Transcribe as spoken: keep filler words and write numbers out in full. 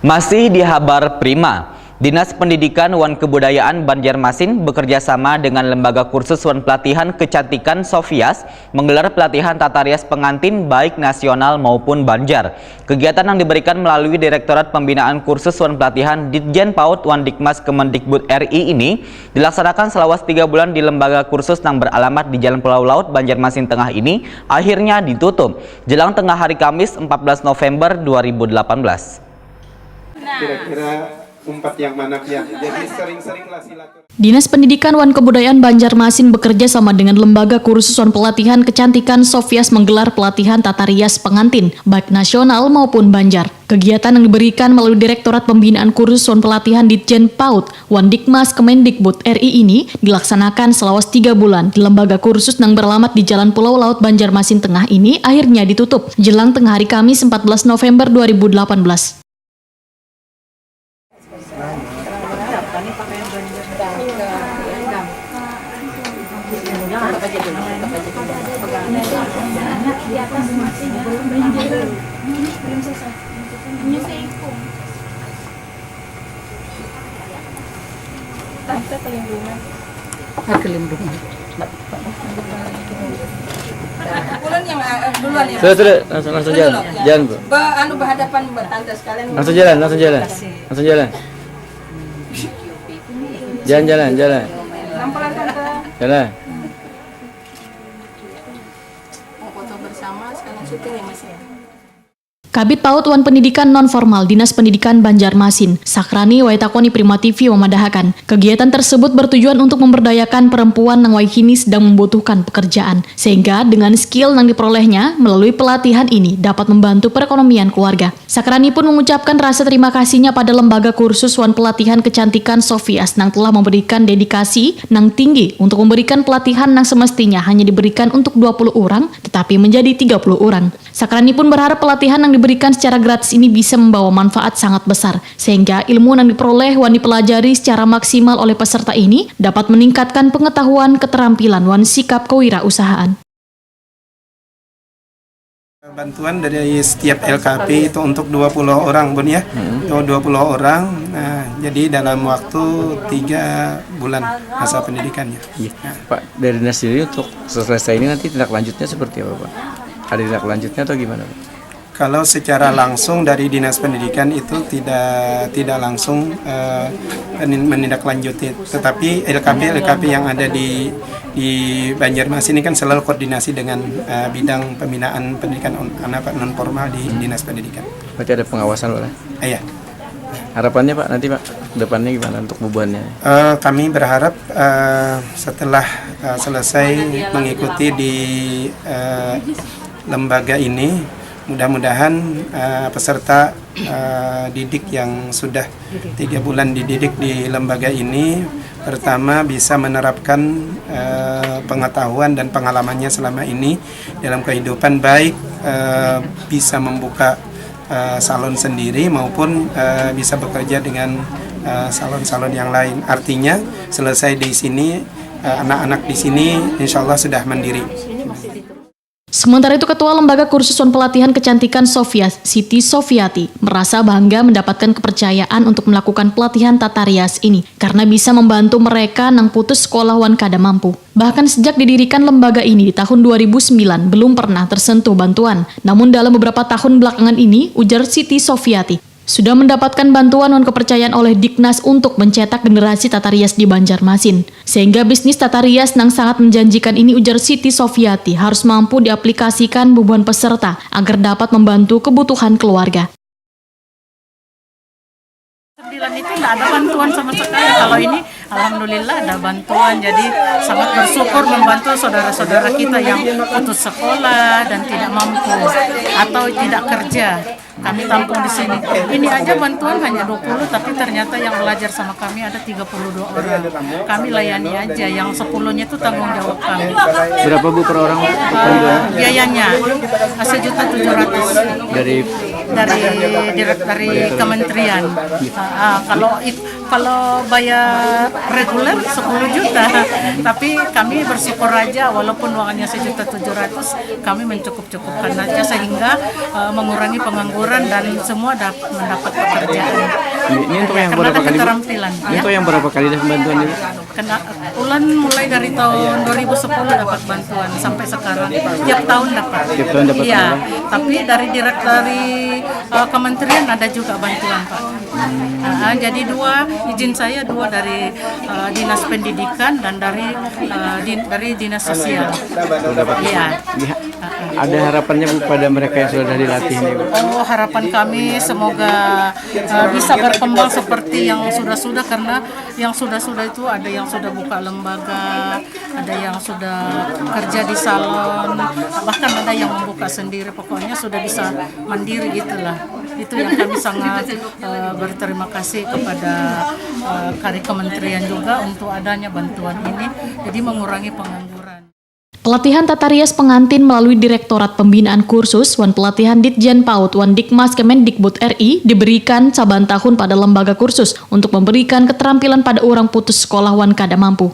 Masih di Habar Prima, Dinas Pendidikan wan Kebudayaan Banjarmasin bekerja sama dengan Lembaga Kursus wan Pelatihan Kecantikan Sofias menggelar pelatihan tata rias pengantin baik nasional maupun Banjar. Kegiatan yang diberikan melalui Direktorat Pembinaan Kursus wan Pelatihan Ditjen paud wan Dikmas Kemendikbud R I ini dilaksanakan selawas tiga bulan di Lembaga Kursus yang beralamat di Jalan Pulau Laut, Banjarmasin Tengah ini akhirnya ditutup jelang tengah hari Kamis empat belas November dua ribu delapan belas. Kira-kira umpat yang mana pian? Jadi sering-seringlah silaturahmi. Dinas Pendidikan wan Kebudayaan Banjarmasin bekerja sama dengan Lembaga Kursus wan Pelatihan Kecantikan Sofias menggelar pelatihan tata rias pengantin, baik nasional maupun Banjar. Kegiatan yang diberikan melalui Direktorat Pembinaan Kursus wan Pelatihan Ditjen paud wan Dikmas Kemendikbud R I ini dilaksanakan selawas tiga bulan di Lembaga Kursus yang beralamat di Jalan Pulau Laut, Banjarmasin Tengah ini akhirnya ditutup jelang tengah hari Kamis empat belas November dua ribu delapan belas. Tante pelindungan. Pelindungan. Ulun yang eh, duluan ya. Sudah, sudah, langsung, langsung jalan. Jalan, Bu. Be, anu berhadapan buat tante sekalian. Langsung jalan, langsung jalan. Langsung jalan. Jalan, jalan, jalan. Pelan-pelan tante. Jalan. Mau foto bersama sekalian syuting ya Mas ya. Kabid Paud wan Pendidikan Non-Formal Dinas Pendidikan Banjarmasin, Sakrani Waitakoni Prima T V memadahakan, kegiatan tersebut bertujuan untuk memberdayakan perempuan nang wayahini sedang membutuhkan pekerjaan, sehingga dengan skill nang diperolehnya melalui pelatihan ini dapat membantu perekonomian keluarga. Sakrani pun mengucapkan rasa terima kasihnya pada Lembaga Kursus wan Pelatihan Kecantikan Sofias nang telah memberikan dedikasi nang tinggi untuk memberikan pelatihan nang semestinya hanya diberikan untuk dua puluh orang, tetapi menjadi tiga puluh orang. Sakrani pun berharap pelatihan yang diberikan secara gratis ini bisa membawa manfaat sangat besar, sehingga ilmu yang diperoleh wan dipelajari secara maksimal oleh peserta ini dapat meningkatkan pengetahuan, keterampilan, wan sikap kewirausahaan. Bantuan dari setiap L K P itu untuk dua puluh orang, Bun, ya. Itu dua puluh orang. Nah, jadi dalam waktu tiga bulan masa pendidikannya. Iya. Pak, dari dinas sendiri untuk selesai ini nanti tindak lanjutnya seperti apa, Pak? Ada tindak lanjutnya atau gimana, Pak? Kalau secara langsung dari dinas pendidikan itu tidak tidak langsung eh, menin- menindaklanjuti, tetapi L K P L K P yang ada di di Banjarmasin ini kan selalu koordinasi dengan eh, bidang pembinaan pendidikan on- anak non formal di dinas pendidikan. Berarti ada pengawasan, Pak? Iya. Harapannya, Pak, nanti, Pak, depannya gimana untuk bubuhannya? Eh, kami berharap eh, setelah eh, selesai mengikuti di eh, lembaga ini, mudah-mudahan eh, peserta eh, didik yang sudah tiga bulan dididik di lembaga ini, pertama bisa menerapkan eh, pengetahuan dan pengalamannya selama ini dalam kehidupan, baik eh, bisa membuka eh, salon sendiri maupun eh, bisa bekerja dengan eh, salon-salon yang lain. Artinya selesai di sini eh, anak-anak di sini insya Allah sudah mandiri. Sementara itu, Ketua Lembaga Kursus wan Pelatihan Kecantikan Sofia, Siti Sofiati, merasa bangga mendapatkan kepercayaan untuk melakukan pelatihan tata rias ini karena bisa membantu mereka nang putus sekolah wan kada mampu. Bahkan sejak didirikan lembaga ini di tahun dua ribu sembilan belum pernah tersentuh bantuan. Namun dalam beberapa tahun belakangan ini, ujar Siti Sofiati, sudah mendapatkan bantuan wan kepercayaan oleh Diknas untuk mencetak generasi tata rias di Banjarmasin. Sehingga bisnis tata rias nang sangat menjanjikan ini, ujar Siti Sofiati, harus mampu diaplikasikan bubuhan peserta agar dapat membantu kebutuhan keluarga. Sembilan itu tidak ada bantuan sama sekali. Kalau ini, alhamdulillah ada bantuan. Jadi sangat bersyukur membantu saudara-saudara kita yang putus sekolah dan tidak mampu atau tidak kerja. Kami tampung di sini. Ini aja bantuan hanya dua puluh, tapi ternyata yang belajar sama kami ada tiga puluh dua orang. Kami layani aja, yang sepuluhnya itu tanggung jawab kami. Berapa, Bu, per orang? Eh, biayanya sejuta tujuh ratus Dari dari direk dari kementerian. Ah, kalau it- kalau bayar reguler sepuluh juta, tapi kami bersyukur aja walaupun uangnya sejuta tujuh ratus, kami mencukup-cukupkan aja sehingga eh, mengurangi pengangguran. dan semua dapat mendapat pekerjaan. Ini untuk yang Karena berapa ada kali? Bu? keterampilan. Ini untuk yang berapa kali dah bantuan ini? Kena ulan mulai dari tahun dua ribu sepuluh dapat bantuan sampai sekarang, tiap tahun dapat. Tiap tahun dapat Iya, bantuan. Tapi dari direk dari uh, kementerian ada juga bantuan, Pak. Uh, jadi dua, izin saya dua dari uh, dinas pendidikan dan dari uh, din, dari dinas sosial. Iya. Ada harapannya, Bu, pada mereka yang sudah dilatih ini, Bu? Oh, harapan kami semoga uh, bisa berkembang seperti yang sudah-sudah, karena yang sudah-sudah itu ada yang sudah buka lembaga, ada yang sudah kerja di salon, bahkan ada yang membuka sendiri. Pokoknya sudah bisa mandiri gitulah. Itu yang kami sangat uh, berterima kasih kepada uh, kari kementerian juga untuk adanya bantuan ini, jadi mengurangi pengangguran. Pelatihan tata rias pengantin melalui Direktorat Pembinaan Kursus wan Pelatihan Ditjen PAUD wan Dikmas Kemendikbud R I diberikan saban tahun pada lembaga kursus untuk memberikan keterampilan pada urang putus sekolah wan kada mampu.